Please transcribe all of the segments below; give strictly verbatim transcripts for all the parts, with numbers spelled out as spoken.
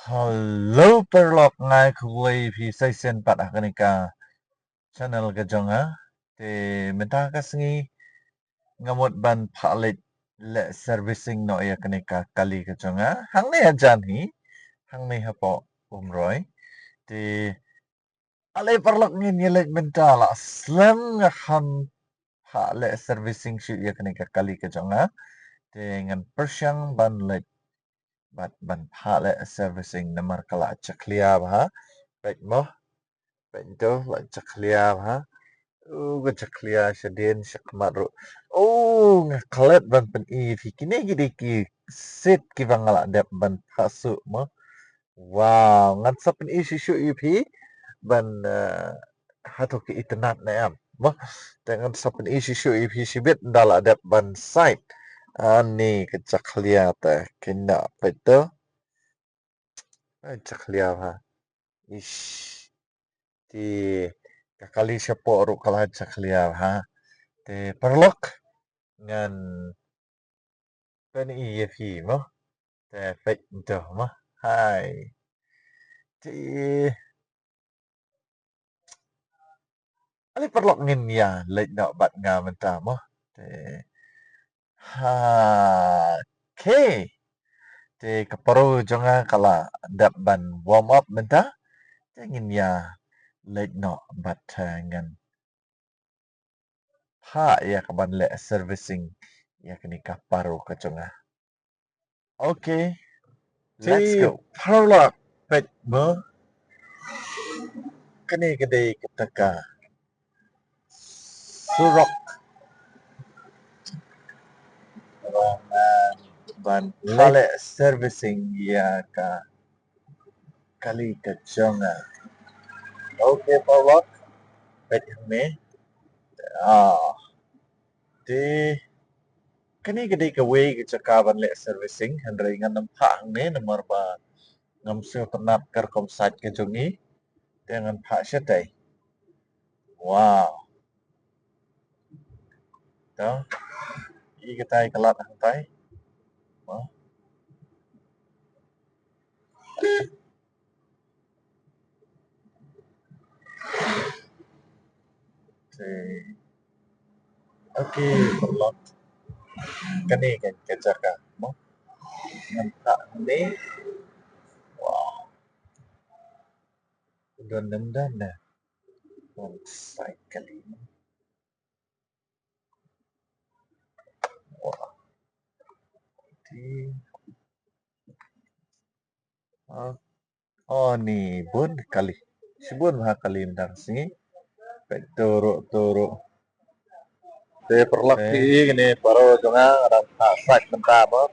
Hello paralok, nga ai khublei ïa phi sa shisien pat ha kane ka channel ka jong nga. Te mynta ka sngi nga mut ban phah leit leh servicing noh ïa kane ka kali ka jong nga. Hangne hajan hi, hangne hapoh Umroi. Te ale paralok, ngin ïa leit mynta, la slem nga kham phah leh servicing shuh ïa kane ka kali ka jong nga. Te ngan pyrshang ban leit bad ban phah leh servicing namar ka la jakhlia bha. Peit mo. Peit to, la jakhlia bha. U, ka jakhlia shadien shakhmat ruh. U, nga klet ban pyni ïa phi, kine ki dei ki seat kiba nga la dep ban phah suh mo. Wow, ngan sa pyni shuh shuh ïa phi ban, eh, hato ki itynnad ne em. Mo, te ngan sa pyni shuh shuh ïa phi shibit ynda la dep ban sait. Ani ka jakhlia te, kine, peit to. Ai, jakhlia bha. Ish. Te ka kali shapoh ruh ka la jakhlia bha. Te paralok, ngan pyni ïa phi mo. Te peit to mo. Hai. Te ale paralok, ngin ïa leit noh bad nga mynta mo. Te ha, okay. Te ka paro jong nga ka la dep ban warm up mynta. Te ngin ïa leit noh bad, eh, ngan phah ïa ka ban leh servicing ïa kane ka paro ka jong nga. Okay. Let's go. Paralok, peit mo. Kane ka dei kata ka surok. Ban, ban phah leh servicing ïa ka kali ka jong nga. Okay paralok, peit hangne. Ah. Te kane ka dei kawei ka jaka ban leh servicing, hynrei ngan ym phah hangne namar ba ngam sngewtynnat ka rukom sait ka jong ngi. Te ngan phah shatei. Wow. Te i katai ka lad hangtai. Wow. Te, okay, paralok. Kane ka, ka jaka mo. Ngan phah ne. Wow. Don dang dang da. Ngan sait kali. Wow. Te, ah, oh, ni bun kali. Shibun bha kali mynta ka sngi. Peit to ruh, to ruh. Te paralok, phi i kane paro jong nga nga dang phah sait mynta mo.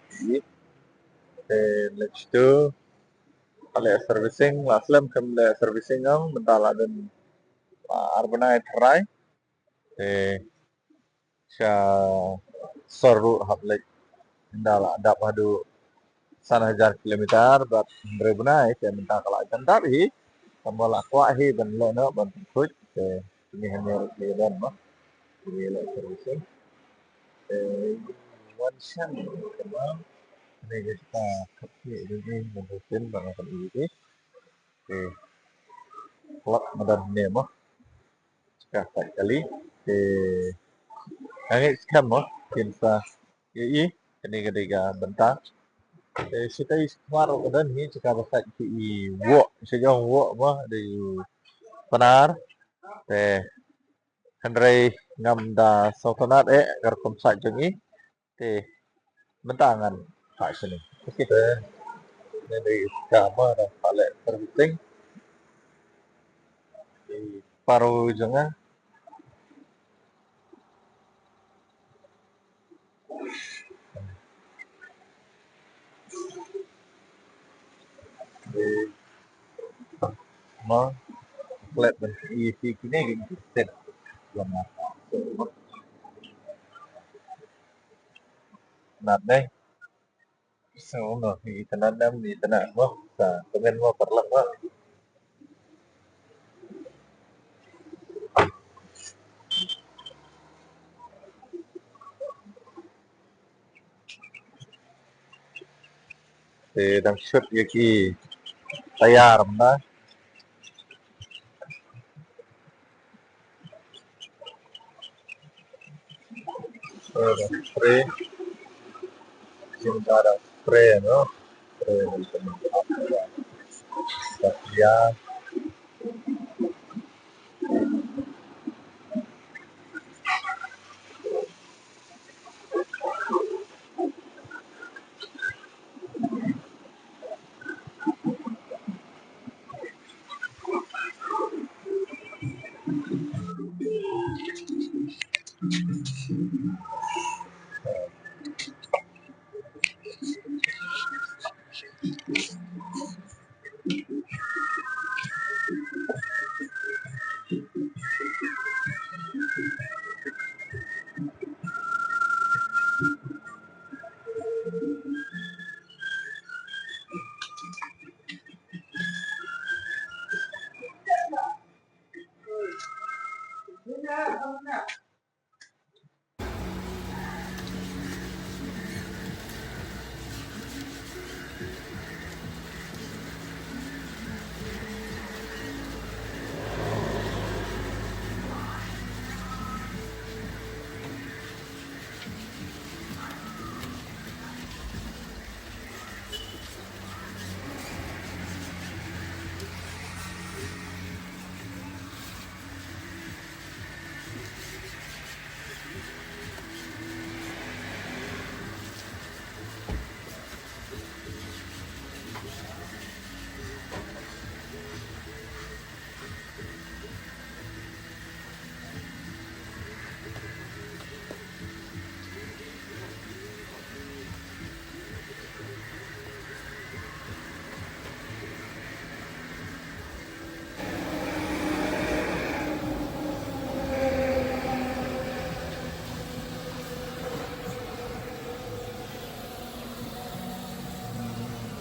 Te leit to. Ka leh servicing, la slem kham leh servicing ong, mynta la don, ah, ar bnai tharai. Te sha sor ruh hap leit. Ynda la dap haduh san hajar kilometer bad hynriew bnai, te mynta ka la jan dap hi. Tangba la kwah hi ban leh noh ban pynkhuid. Te kine hangne ruh ki don mo. Kine leh servicing. Te wan shan kane ka jaka khatphie dei ban rutin ban rutin. Te paralok, madan ne mo. Jaka sait kali. Te nga ngeit skhem mo kin sa ïohi kane ka dei ka bynta. Te shatai shakhmat ruh ka don hi jaka ba sait ki i woh, sha jong woh mo, dei u Pnar. Te hynrei ngam da sngewtynnat eh ka rukom sait jong i. Te mynta ngan phah shane. Okay. Te ne dei ka ma da phah leh servicing. Te paro jong nga. Te ma klet ban i ti kine ki set. Nat dei. So no, itynnad ne em itynnad mo. Sa, kmen mo paralok mo. Te dang shoot ïa ki Tayar mynta. Spray, kita ada spray, no? Spray. Tayar.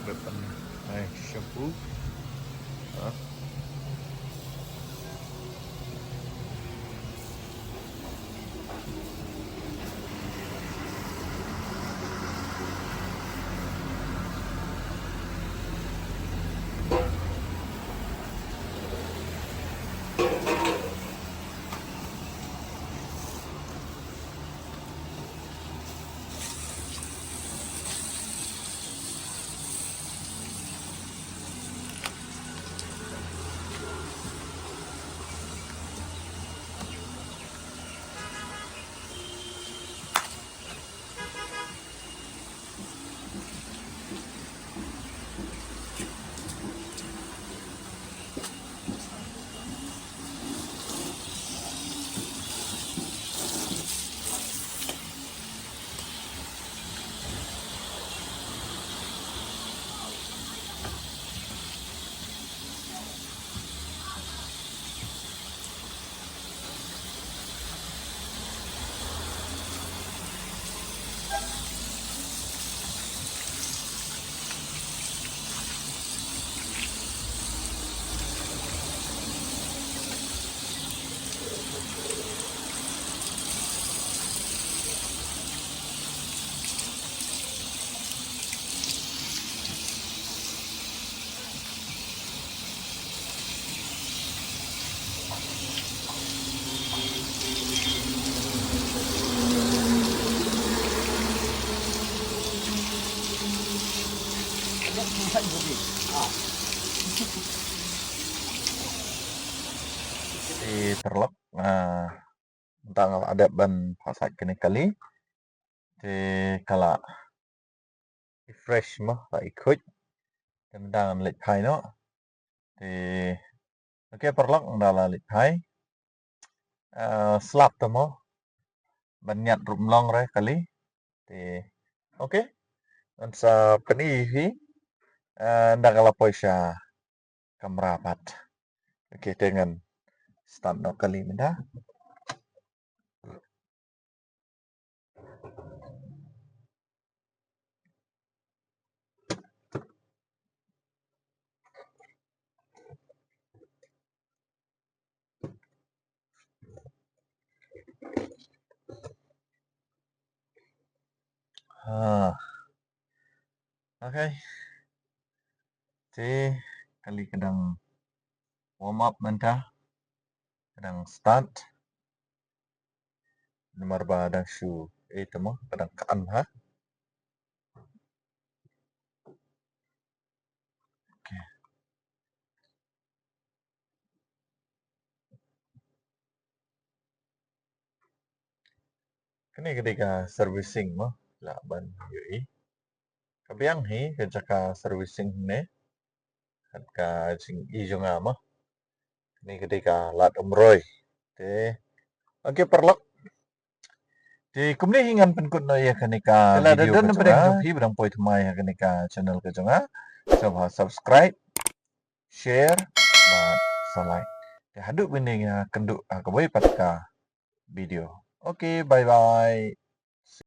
Weapon, eh, shampoo. Ha? Te paralok, ah, mynta nga la dep ban phah sait kane ka kali. Te ka la i fresh mo, la i khuid. Te mynta ngan leit phai noh. Te, okay paralok, mynta la leit phai. Ah, slap te mo. Ban ñiad ruh ym long re kali. Te, okay. Ngan sa pyni ïa phi. Ah, ynda ka la poi sha kamra pat. Okay, te ngan start noh kali mynta. Ha. Okay. Te Kali ka dang warm up mynta. Ka dang start. Namar ba dang shu, eh, tama, ka dang kan ha. Okay. Kane ka dei ka servicing mo, lah ban ïohi. Ka biang hi ka jaka servicing ne. Kat ka jing i jong nga mo. Kane ka dei ka Lad Umroi. Te. Okay, paralok. Te kumne hi ngan pynkut noh ïa kane ka video ka jong nga. Te lada don ba dang jong phi ba dang poi thymmai ha kane ka channel ka jong nga, sngewbha subscribe, share bad sa like. Te haduh ban ïakynduh ha kawei pat ka video. Okay, bye bye.